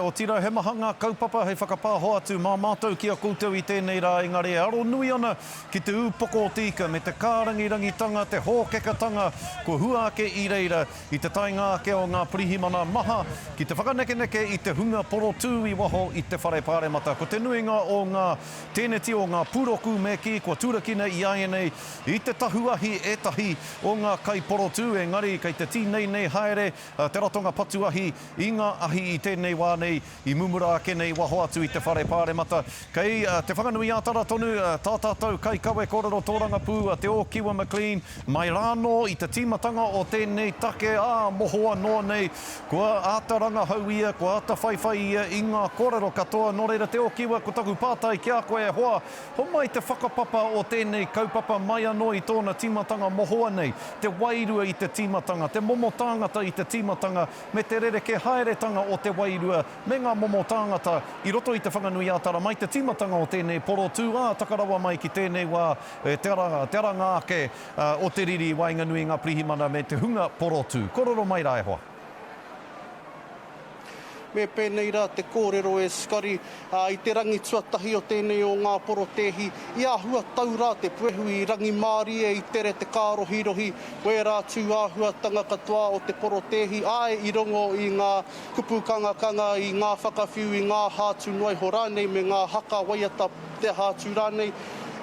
Otirā he maha ngā kaupapa hei whakapāho atu mā mātou ki a koutou i tēnei rā engari e aro nui ana ki te ūpoko o te ika me te kārangi-rangitanga, te hōkekatanga kua hua ake i reira i te taenga ake o ngā pirihimana maha ki te whakanekeneke i te hunga porotū i waho i te whare pāremata. Ko te nuinga o ngā tēneti o ngā pūroku me kī kua turakina i āianei i te tahu ahi ētahi o ngā kaiporotū engari kei te tīneinei haere Te ratonga patu ahi i ngā ahi i tēnei wā nei, i mumura ake nei waho atu i te whare pāremata. Kei Te Whanganui-ā-Tara tonu tā tātou kaikawe kōrero tōrangapū a Te Ōkiwa McLean mai rānō i te tīmatanga o tēnei take, ā, mohoa noa nei, kua āta rangahau ia, kua āta whaiwhai ia i ngā kōrero katoa. Nō reira Te Ōkiwa, ko taku pātai ki a koe e hoa, Homai te whakapapa o tēnei kaupapa mai anō i tōna tīmatanga mohoa nei, te wairua i te tīmatanga, te momo tāngata i te tīmatanga, me te rerekē haeretanga o te wairua me ngā momo tāngata i roto i Te Whanganui-ā-Tara mai te tīmatanga o tēnei porotū, ā, taka rawa mai ki tēnei wā, te ara, te aranga ake o te riri i waenganui i ngā pirihimana me te hunga porotū. Kōrero mai rā e hoa. Me pēnei rā te kōrero e Scotty, ā, i te rangi tuatahi o tēnei o ngā porotēhi, i āhua tau rā te puehu i rangimārie i tere te kārohirohi, wērā tū āhuatanga katoa o te porotēhi, āe i rongo i ngā kupu kangakanga, i ngā whakawhiu, i ngā hātu noa iho rānei me ngā haka waiata te aha atu rānei.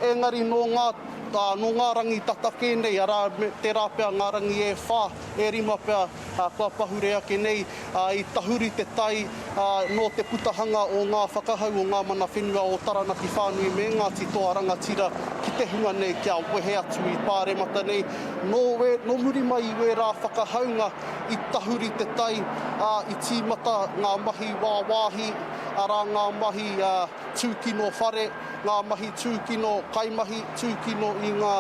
Engari nō ngā, ā, nō ngā rangi tata kē nei, arā, tērā pea ngā rangi e whā, e rima pea, ā, kua pahure ake nei, ā, i tahuri te tai, ā, nō te putahanga o ngā whakahau o ngā mana whenua o Taranaki Whānui me Ngāti Toa Rangatira ki te hunga nei kia wehe atu i Pāremata nei. Nō, nō muri mai i wērā whakahaunga i tahuri te tai, ā, i tīmata ngā mahi wāwāhi, arā ngā mahi, ā, tūkino whare, ngā mahi tūkino kaimahi, tūkino i ngā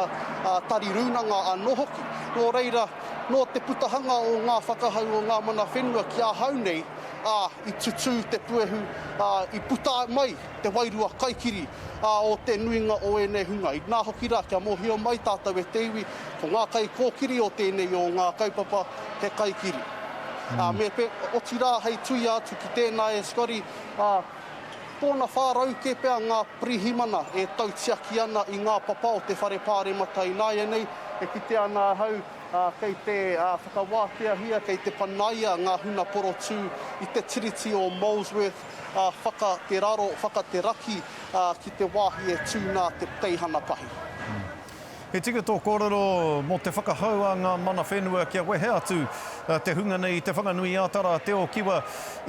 tari rūnanga anō hoki. Nō reira, nō te putahanga o ngā whakahau o ngā mana whenua ki ahau nei, ā, i tutū te puehu, ā, i puta mai te wairua kaikiri, ā, o te nuinga o ēnei hunga. Inā hoki rā, kia mōhio mai tātou e te iwi, ko ngā kaikōkiri o tēnei o ngā kaupapa, he kaikiri. Ā, me pē, otirā hei tuia atu ki tēnā e Scotty, ā, Tōna 400 kē pea ngā pirihimana e tautiaki ana i ngā papa o te whare pāremata ināianei. E kite ana ahau kei te whakawāteahia, kei te panaia ngā huna porotū i te tiriti o Molesworth whaka te raro, whaka te raki ki te wāhi e tū nā te teihana pahi. He tika tō kōrero mō te whakahau a ngā mana whenua kia wehe atu te hunga nei i Te Whanganui-ā-Tara, Te Okiwa,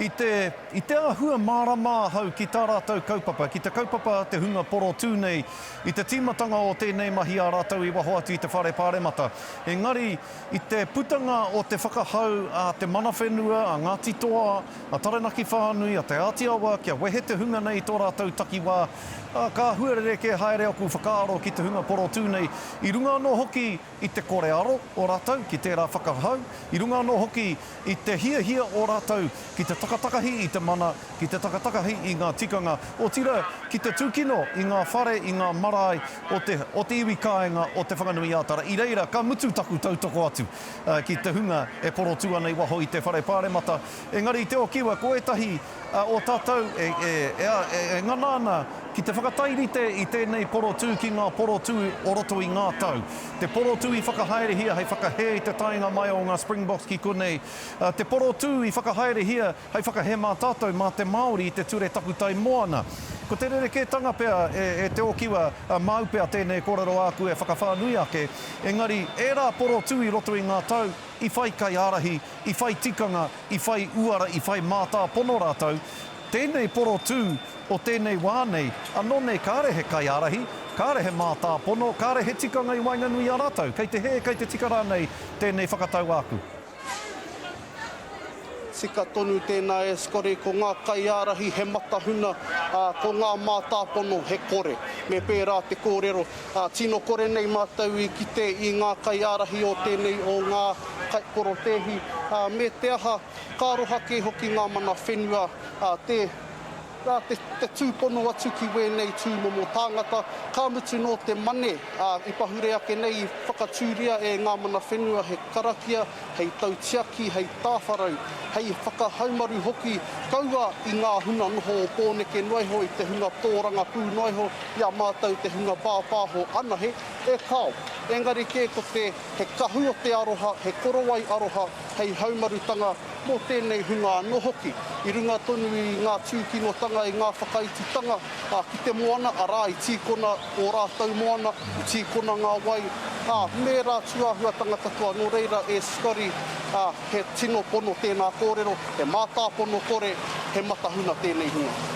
i te, i te āhua mārama ahau ki tā rātou kaupapa, ki te kaupapa a te hunga porotū nei i te tīmatanga o tēnei mahi a rātou i waho atu i te whare pāremata. Engari, i te putanga o te whakahau a te mana whenua, a Ngāti Toa, a Taranaki Whānui, a Te Āti Awa kia wehe te hunga nei i tō rātou takiwā, ā, ka āhua rerekē haere aku whakaaro ki te hunga porotū nei, i runga anō hoki i te kore aro o rātou ki tērā whakahau, i runga anō hoki i te hiahia o rātou ki te takatakahi i te mana, ki te takatakahi i ngā tikanga, otirā, ki te tūkino i ngā whare, i ngā marae o te, o te iwi kāinga o Te Whanganui-ā-Tara. I reira, ka mutu taku tautoko atu ki te hunga e porotū ana i waho i te whare pāremata. Engari i te Okiwa, ko ētahi o tātou e ngana ana ki te whakatairite i tēnei porotū ki ngā porotū o roto i ngā tau. Te porotū i whakahaerehia hei whakahē i te taenga mai o ngā Springboks ki konei. Te porotū i whakahaerehia hei whakahē mā tātou, mā te Māori i te ture takutai moana. Ko te rerekētanga pea e Te Okiwa, māu pea tēnei kōrero āku e whakawhānui ake, engari ērā porotū i roto i ngā tau, i whai kaiārahi, i whai tikanga, i whai uara, i whai mātāpono rātou, tēnei porotū o tēnei wā nei, anō nei kāre he kaiārahi, kāre he mātāpono, kāre he tikanga i waenganui i a rātou. Kei te hē, kei te tika rānei tēnei whakatau āku? Tika tonu tēnā e Scotty, ko ngā kaiārahi he matahuna, ā, ko ngā mātāpono he kore. Me pērā te kōrero. Ā, tino kore nei mātou i kite i ngā kaiārahi o tēnei o ngā kaiporotēhi, ā, me te aha, ka aroha kē hoki ngā mana whenua, ā, tē. te, te tūpono atu ki wēnei tūmomo tāngata, ka mutu nō te Mane, ā, i pahure ake nei i whakatūria e ngā mana whenua he karakia hei tautiaki, hei tāwharau, hei whakahaumaru hoki, kaua i ngā huna noho o Pōneke noa iho, i te hunga tōrangapū noa iho, i a mātou te hunga pāpāho anahe, e kāo. Engari kē ko te, he kahu o te aroha, he korowai aroha hei haumarutanga mō tēnei hunga anō hoki, i runga tonu i ngā tūkinotanga, i ngā whakaititanga ki te moana, arā, i tīkona ō rātou moana, i tīkona ngā wai, ā, me ērā tūāhuatanga katoa. Nō reira, e Scotty, ā, he tino pono tēnā kōrero, he mātāpono kore, he matahuna tēnei hunga.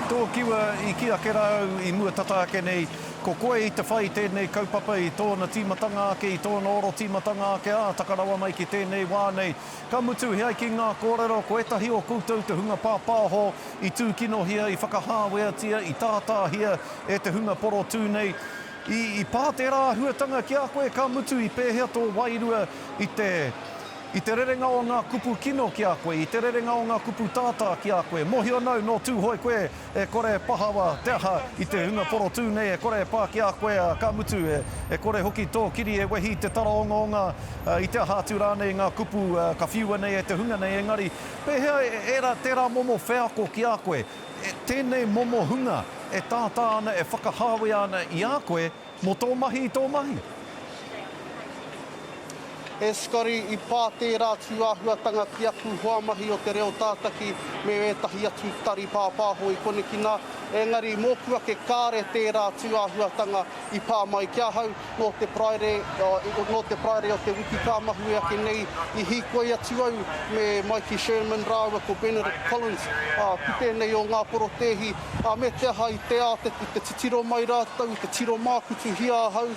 Tōkiwa, i kī ake rā au i mua tata ake nei, ko koe i te whai i tēnei kaupapa i tōna tīmatanga ake, i tōna oro tīmatanga ake, ā, taka rawa mai ki tēnei wā nei. Ka mutu, he ai ki ngā kōrero, ko ētahi o koutou te hunga pāpāho i tūkinohia, i whakahāweatia, i tātāhia e te hunga porotū nei. I, i pā tērā āhuatanga ki a koe, ka mutu, i pēhea tō wairua i te, i te rerenga o ngā kupu kino ki a koe, i te rerenga o ngā kupu tātā ki a koe. Mōhio nau, nō Tūhoe koe, e kore e pahawa te aha i te hunga porotū nei, e kore e pā ki a koe, ā, ka mutu, e, e kore hoki tō kiri e wehi i te taraongaonga, ā, i te aha atu rānei ngā kupu, ā, ka whiua nei e te hunga nei, engari, Pēhea ērā, tērā momo wheako ki a koe, tēnei momo hunga e tātā ana, e whakahāwea ana i a koe mō tō mahi i tō mahi? E Scotty, i pā tērā tūāhuatanga ki aku hoa mahi o Te Reo Tātaki me ētahi atu tari pāpāho i koneki nā, engari mōku ake kāre tērā tūāhuatanga i pā mai ki ahau. Nō te Paraire, nō te Paraire o te wiki ka mahue ake nei i hīkoi atu au me Mikey Sherman rāua ko Benedict Collins ki tēnei o ngā porotēhi, me te aha i te ātete, i te titiro mai rātou, i te tiro mākutuhia ahau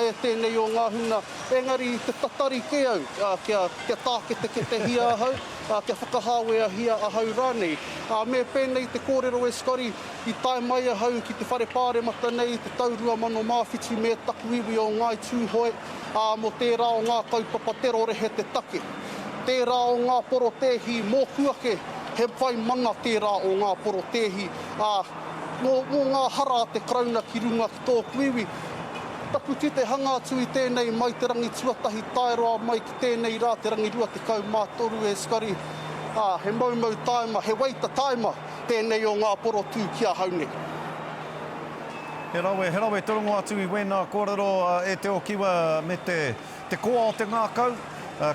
e tēnei o ngā hunga, engari i te tatari kē au kia, kia tāketeketehia ahau, kia whakahāweahia ahau rānei. Me pēnei te kōrero e Scotty, I tae mai ahau ki te whare pāremata nei i te tau 2007 me taku iwi o Ngāi Tūhoe, ā, mō tērā o ngā kaupapa terorehe te take. Tērā o ngā porotēhi mōku ake, he whai mana tērā o ngā porotēhi, ā, mō, mō ngā hara a te Karauna ki runga ki tōku iwi. Taku kite hanga atu i tēnei mai te rangi tuatahi tae roa mai ki tēnei rā te rangi 23 e Scotty, ā, he moumou tāima, he weita tāima. Tēnei o ngā porotū ki ahau nei. He rawe, he rawe te rongo atu i wēnā kōrero e Te Okiwa me te, te koa o te ngākau.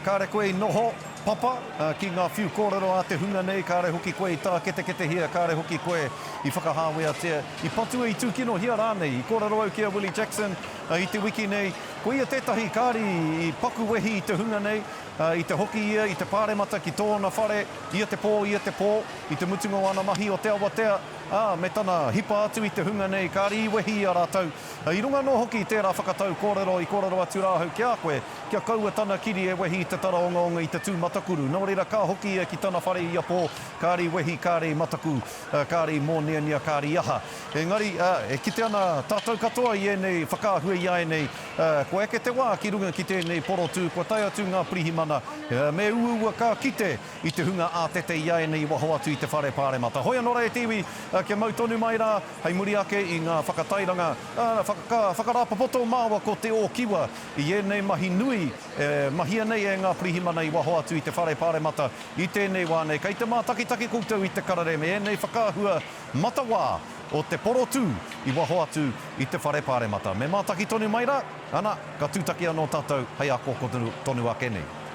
Kāre koe i noho papa ki ngā whiu kōrero a te hunga nei, kāre hoki koe i tāketeketehia, kāre hoki koe i whakahāweatia, i patua, i tūkinohia rānei. I kōrero au ki a Willie Jackson i te wiki nei, ko ia tētahi kāre i paku wehi i te hunga nei, i te hoki ia i te pāremata ki tōna whare ia te pō, ia te pō. I te mutunga o ana mahi o te awatea, ā, me tana hipa atu i te hunga nei, kāre i wehi i a rātou. I runga anō hoki i tērā whakatau kōrero i kōrero atu rā ahau ki a koe, kia kaua tana kiri e wehi i te taraongaonga i te tūmatakuru. Nō reira, ka hoki ia ki tana whare ia pō, kāre i wehi, kāre i mataku, kāre i mōneanea, kāre i aha. Engari, e kite ana tātou katoa i ēnei whakaahua iāianei, kua eke te wā ki runga ki tēnei porotū, kua tae atu ngā pirihimana, me uaua ka kite i te hunga ātete iāianei i waho atu i te whare pāremata. Hoi anō rā e te iwi, kia mau tonu mai rā, hei muri ake i ngā whakatairanga, ka whakarāpopoto māua ko Te Ōkiwa i ēnei mahi nui e mahia nei e ngā pirihimana i waho atu i te whare pāremata i tēnei wā nei. Kei te mātakitaki koutou i te karere me ēnei whakaahua matawā o te porotū i waho atu i te whare pāremata. Me mātaki tonu mai rā, ana, ka tūtaki anō tātou hei ako tonu ake nei.